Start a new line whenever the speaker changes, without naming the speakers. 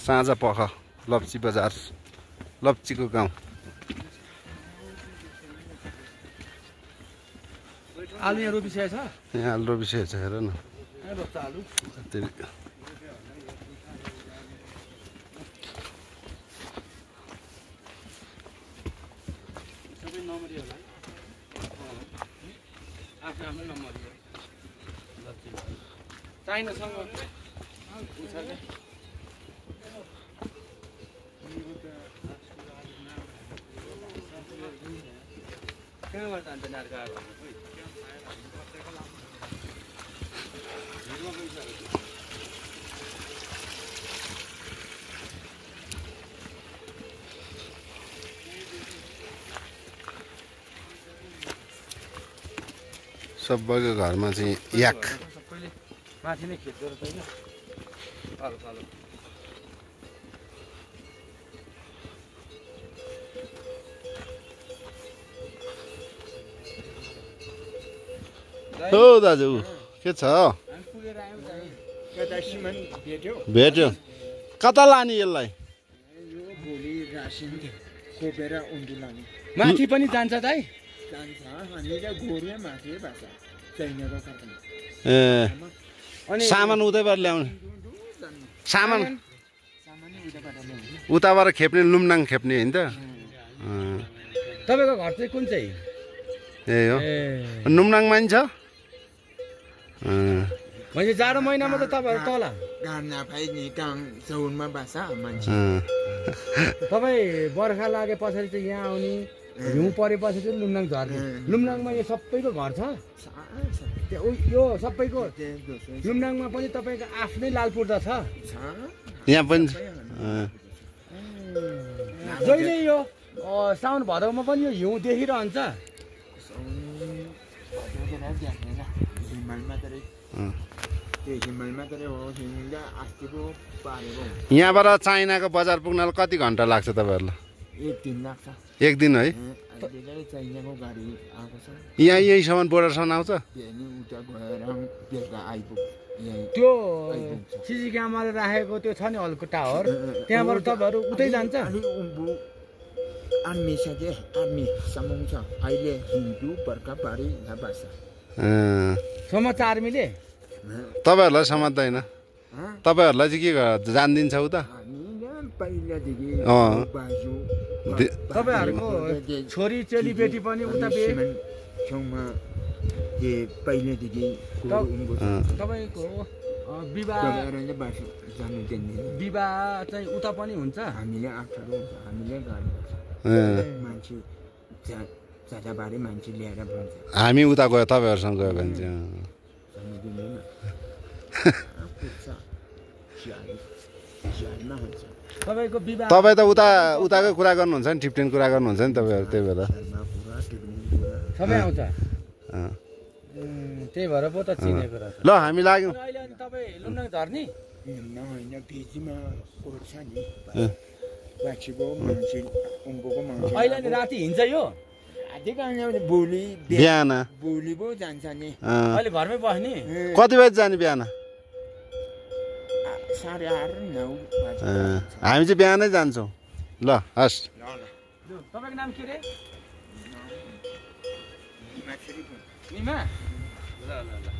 साँझ पख लप्ची बजार लप्चीको गाउँ
आलु यहाँ रोपिसकेको छ
यहाँ आलु रोपिसकेको छ हेर न
रोप्छ आलु सबै नम्बरी होला आफ्नो आफ्नो नम्बरी हो चाइनासँग उछाल्ने कहाँबाट जान्छ नारका
सबैको घरमा चाहिँ याक
सबैले माथि नै खेत गरेर छैन पालो पालो
हो दाजु के छ भेट्यो कता लाने यसलाई
माथि पनि जान्छ दाइ
ए सामान उतैबाट ल्याउने सामान उताबाट खेप्ने लुम्नाङ खेप्ने होइन त
तपाईँको घर चाहिँ कुन चाहिँ
ए हो लुम्नाङमा नि छ
मैले जाडो महिनामा त तपाईँहरू तल तपाईँ बर्खा लागे पछाडि चाहिँ यहाँ आउने हिउँ परेपछि चाहिँ लुम्नाङ झर्ने लुम्नाङमा यो सबैको घर छ यो सबैको लुम्नाङमा पनि तपाईँको आफ्नै लालपुर्जा छ
यहाँ पनि
जहिले यो साउन भदौमा पनि यो हिउँ देखिरहन्छ
यहाँबाट चाइनाको बजार पुग्नलाई कति घन्टा लाग्छ तपाईँहरूलाई एक दिन है यहाँ यहीसम्म बोर्डरसम्म आउँछ
त्यो सिसी क्यामेरा राखेको त्यो छ नि हल्को टावर त्यहाँबाट तपाईँहरू उतै जान्छ समाचार आर्मीले
तपाईँहरूलाई समात्दैन तपाईँहरूलाई चाहिँ के जानिदिन्छ उता
तपाईँहरूको छोरी चेलीबेटी पनि उता तपाईँको विवाह चाहिँ उता पनि हुन्छ
हामी उता गयो तपाईँहरूसँग गयो भने चाहिँ तपाईँ त उताकै कुरा गर्नुहुन्छ नि टिप्टेन कुरा गर्नुहुन्छ नि तपाईँहरू त्यही भएर
सबै आउँछ त्यही भएर पो त चिनेको रहेछ
ल हामी लाग्यौँ
अहिले अनि तपाईँ लुम्नाङ झर्ने अहिले नि राति हिँड्छ यो
बिहान
अहिले घरमै बस्ने
कति बजी जाने बिहान हामी चाहिँ बिहानै जान्छौँ ल हस्
तपाईँको नाम के रे निमा ल ल ल